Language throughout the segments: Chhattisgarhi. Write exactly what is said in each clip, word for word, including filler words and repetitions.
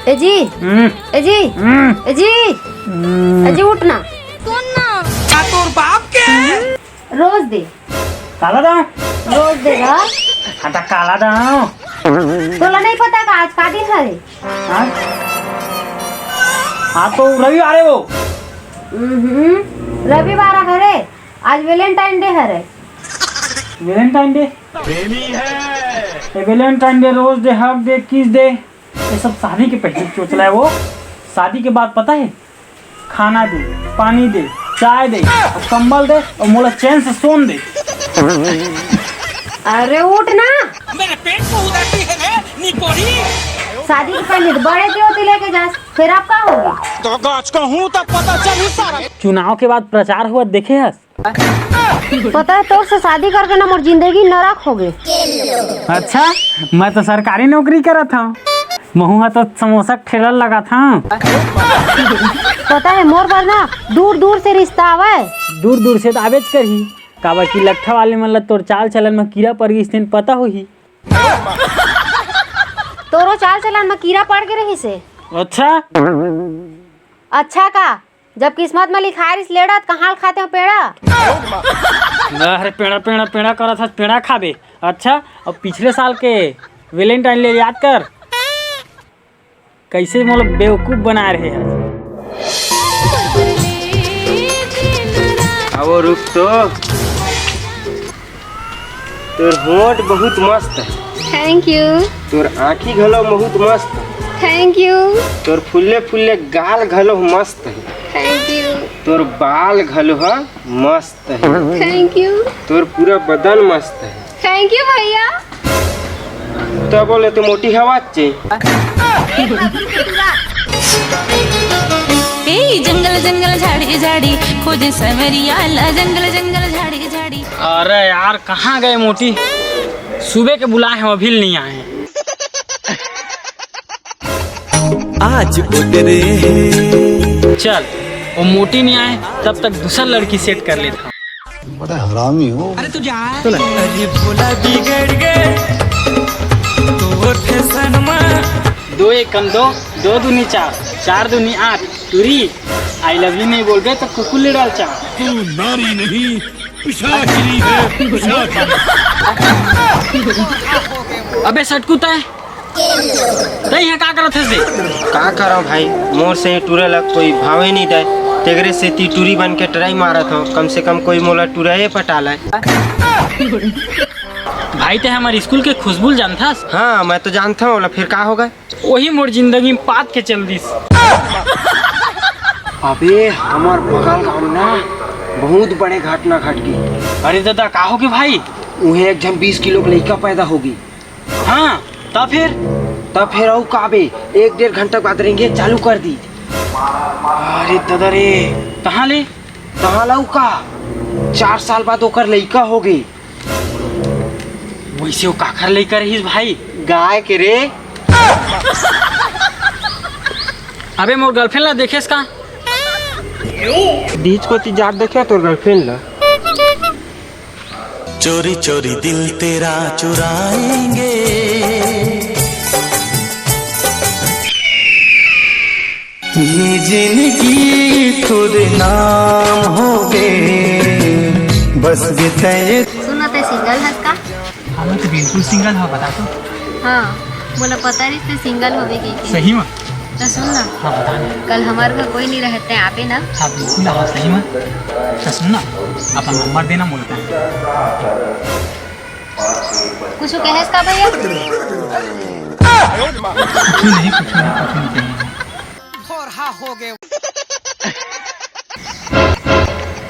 ए जी, हम्म। ए जी, हम्म। ए जी, हम्म। ए जी, उठ ना। का तोर बाप के? रोज दे। काला दाव? रोज दे गा। हाँ, त काला दाव। तोला नहीं पता का आज का दिन हरे? हाँ? हाँ, तो रविवार है वो। हम्म, रविवार हरे, आज Valentine Day हरे। Valentine Day? प्रेमी है। ए, Valentine Day, रोज दे, हग दे, किस दे, ये सब शादी के पहले चोचला है वो। शादी के बाद पता है, खाना दे, पानी दे, चाय दे, और कंबल दे, और मोला चैन से सोन दे। अरे उठ ना। मेरे पेट को उधरती है रे, निपोरी। शादी के पहले तो बड़े देवती लेके जास, फिर आप का होगी? तो गाछ का हूँ तब पता चली सारा। चुनाव के बाद प्रचार हुआ देखे हस? पता है, तोर से शादी करके ना मोर जिंदगी नरक हो गए। अच्छा, मैं तो सरकारी नौकरी करत हूँ, महू हा तो समोसा के ठेला लगा था। पता है, मोर बर ना दूर दूर से रिश्ता आवे। दूर दूर से तो आवेच करही, काबर कि लट्ठा वाले मन ला तोर चाल चलन में कीड़ा पड़ गई, पता होही। तोरो चाल चलन में कीड़ा पड़ के रही से। अच्छा। अच्छा का? जब किस्मत में लिखाय रिस लेड़ा, त कहाँ ल खाते हो पेड़ा? अरे पेड़ा, पेड़ा, पेड़ा करत हस, पेड़ा खाबे। अच्छा, अब पिछले साल के Valentine ले याद कर, कैसे मोला बेवकूफ बनाए रहे हस। अब रुक तो। तोर होंठ बहुत मस्त है। Thank you। तोर आँखी घलो बहुत मस्त है। Thank you। तोर फुल्ले फुल्ले गाल घलो मस्त है। Thank you। तोर बाल घलो ह मस्त है। Thank you। तोर पूरा बदन मस्त है। Thank you भैया। तब बोले तो मोटी हवा चे। ए जंगल जंगल झाड़ी झाड़ी खोजे सवरिया ला जंगल जंगल झाड़ी झाड़ी। अरे यार, कहाँ गए मोटी? सुबह के बुलाए हैं, अभी नहीं आए हैं। आज उतरे हैं। चल, वो मोटी नहीं आए, तब तक दूसर लड़की सेट कर लेता हूँ। बड़ा हरामी हो। अरे तू जा। सुन। अरे भोला बिगड़ गए, तो फैशन में। दो एक कम दो, दो दूनी चार, चार दूनी आठ, टूरी, I love you नहीं बोलबे तो कुकुर ले डाल चार। तू नारी नहीं, पिशाचिनी है, पिशाचिनी। अबे सटकू तय, तय यहाँ का करत हस बे? का करव भाई, मोर से टूरा ला कोई भावे नहीं दे, तेकरे सेती टूरी बन के try मारत हव, कम से कम कोई मोला टूरा ए पटा लाए। भाई, ते हमर स्कूल के खुशबू ल जानथस? हाँ, मैं तो जानता हूँ, ओला फिर का होगा? वही मोर जिंदगी में पात के चल दिस। अबे, हमर बगल गांव में ना बहुत बड़े घटना घट गई। अरे दादा, का हो गए भाई? उहे एक झन बीस किलो के लइका पैदा होगी। हाँ, तब फिर? तब फिर अउ का बे, एक डेढ़ घंटा के बाद रेंगे चालू कर दी। अरे दादा रे, कहाँ ले? कहाँ लऊ का? चार साल बाद ओकर लइका हो गई। वैसे वो काखर लइका रहिस भाई? गाय के रे। अबे मोर girlfriend ला देखेस का? बीच कोती जात देखे तोर girlfriend ला। चोरी चोरी दिल तेरा चुराएंगे। ये जिंदगी तोरे नाम होगे, बस बिताए। सुन ना, तै single हस का? हाँ, मैं तो बिल्कुल single हूँ, बता तो। हाँ, मोला पता रहिस तै single होबे कहिके। सही में? तो सुन ना। हाँ, बता ना। कल हमर घर कोई नहीं रहते, आबे ना। हाँ, बिल्कुल आबो, सही में। तो सुन ना, अपन number देना मोला। कुछ कहेस का भैया? कुछ नहीं, कुछ नहीं, कुछ नहीं कहे।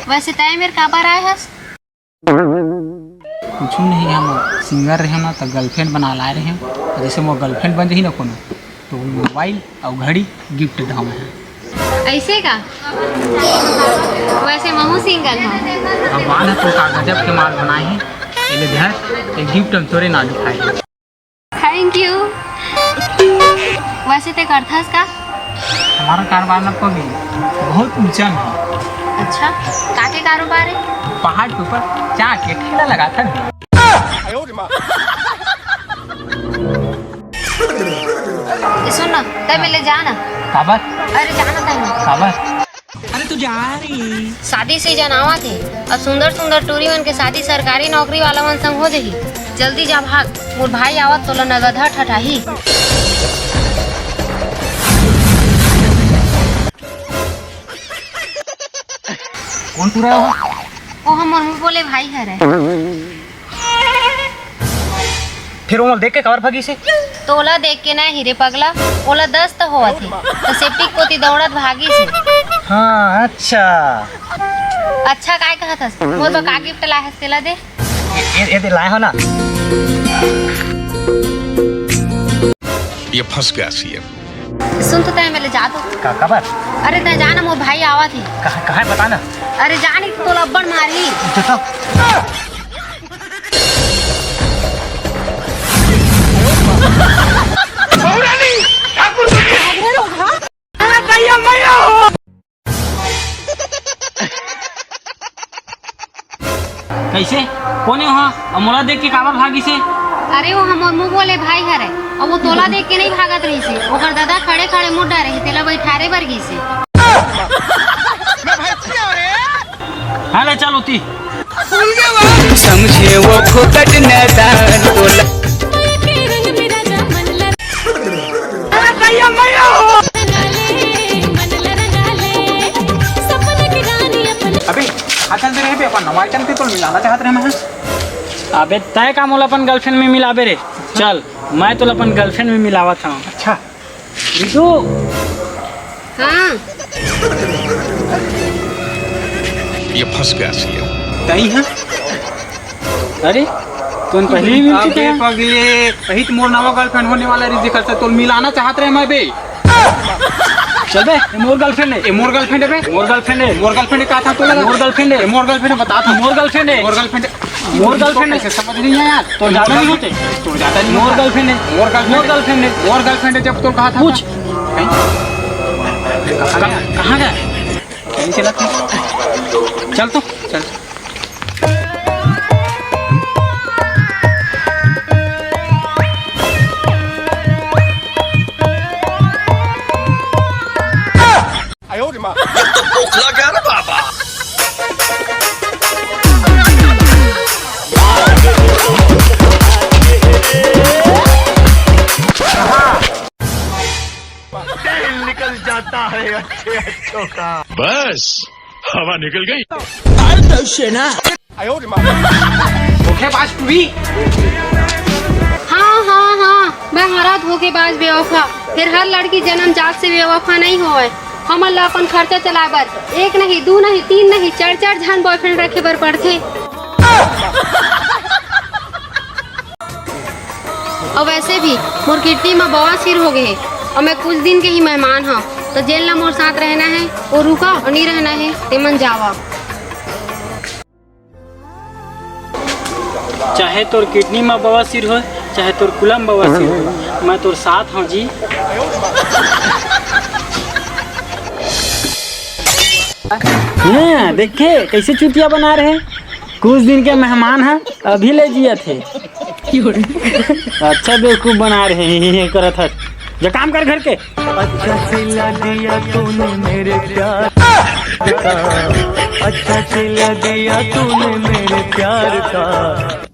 वैसे तय मेर काबर आए हस? कुछ नहीं, हम single रहे ना, तो girlfriend बना लाए रहे। जैसे मोर girlfriend बन जाही ना कोनो, तो mobile और घड़ी gift दहूँ मैं। ऐसे का? वैसे महू single हूँ। भगवान ह तो का गजब के माल बनाए हे। एले धर, ये gift हम तोरे ना दिखाए। Thank you। वैसे ते करथस का? हमारा कारोबार ना पगली बहुत ऊंचा में है। अच्छा, का के कारोबार है? पहाड़ के ऊपर चाट के ठेला लगा था। ए, सुन ना, तैं मेले जा ना। काबर? अरे, जा ना तैं ना। काबर? अरे, तू जा रही। शादी सीजन आवत हे, अब सुंदर सुंदर टूरी मन के शादी सरकारी नौकरी वाला मन संग हो जाही। जल्दी जा भाग, मोर भाई आवत तोला नगदहा ठठाही। कोन टूरा हो? ओ हमर मुंह बोले भाई हरे। फिर ओमन देख के काबर भागिस हे? तोला देख के नहीं रे पगला, ओला दस्त होवत हे, त सेप्टिक कोती दौड़त भागिस हे। हाँ, अच्छा। अच्छा काय कहत हस? मोर बर का गिफ्ट लाए हस तेला दे। ए, ए, ए दे लाए हो ना। ये फंस गया सीएम। सुन तो तैं मेले जा तो। का, काबर? अरे तैं जा ना, मोर भाई आवत हे। कहाँ, कहाँ हे बता ना। अरे जा नहीं तो तोला अब्बड़ मारही। जा तो। कैसे? कोन हे वहाँ? अउ मोला देख के काबर भागिस हे? अरे वो हमर मुंह बोले भाई हरे, अउ वो तोला देख के नहीं भागत रहिस हे, ओकर दादा खड़े खड़े मुड़ डारे हे, तेला बैठारे बर गिस हे। हाँ ले चल ओती। समझे वो फोकट नैदान तोला। अबे, का चलते रहे बे? अपन नवा आइटम के तो मिलाना चाहत रहे मैं। अबे, तय का मोला अपन गर्लफ्रेंड में मिलाबे रे? चल, मैं तोला अपन गर्लफ्रेंड में मिलावत हूँ। अच्छा। रितु। हाँ। ये फंस गया सीएम। तई है? अरे, तुम पहले ही मिल चुके अबे हैं। पगले, यही तो मोर नवा गर्लफ्रेंड होने वाला रही, जेकर से तोल मिलाना चाहत रहे मैं बे। चल बे, ये मोर गर्लफ्रेंड है। ये मोर गर्लफ्रेंड है बे। मोर गर्लफ्रेंड है। मोर गर्लफ्रेंड कहा था तोला? मोर गर्लफ्रेंड है। ये मोर गर्लफ्रेंड बता था। मोर गर्लफ्रेंड है। मोर गर्लफ्रेंड। मोर गर्लफ्रेंड है। कैसे समझ नहीं है यार? तो ज्यादा नहीं होते। तो ज्यादा नहीं मोर होता। गर्लफ्रेंड है। मोर गर्लफ्रेंड मोर है। गर्लफ्रेंड है। मोर गर्लफ्रेंड है जब तोल कहा था। पूछ। कहीं? कहाँ गया? कहाँ गया? कहीं चला था? चल तो, चल। तेल निकल जाता है अच्छे अच्छों का। बस, हवा निकल गई। धोखेबाज भी। हाँ, हाँ, हाँ, मैं हरा धोखेबाज बेवफा। फिर हर लड़की जन्म जात से बेवफा नहीं होवय। हमन ला अपन खर्चा चलाए बर एक नहीं, दू नहीं, तीन नहीं, चार चार झन बॉयफ्रेंड रखे बर पड़थे। अउ वैसे भी मोर किडनी म बवासीर हो गे हे, अउ मैं कुछ दिन के ही मेहमान हव, तो जेन ला मोर साथ रहना हे, वो रुका, अउ नी रहना हे, तेमन जावा। चाहे तोर किडनी म बवासीर होय, चाहे तोर कुलम बवासीर होय, मैं तोर साथ हव जी। हाँ, देखे कैसे चूतिया बना रहे। कुछ दिन के मेहमान ह, अभी ले जियत हे। अच्छा बेवकूफ बना रहे हैं, ये करत हस। जा काम कर घर के। अच्छा सिला दिया तूने मेरे प्यार का, अच्छा सिला दिया तूने मेरे प्यार का।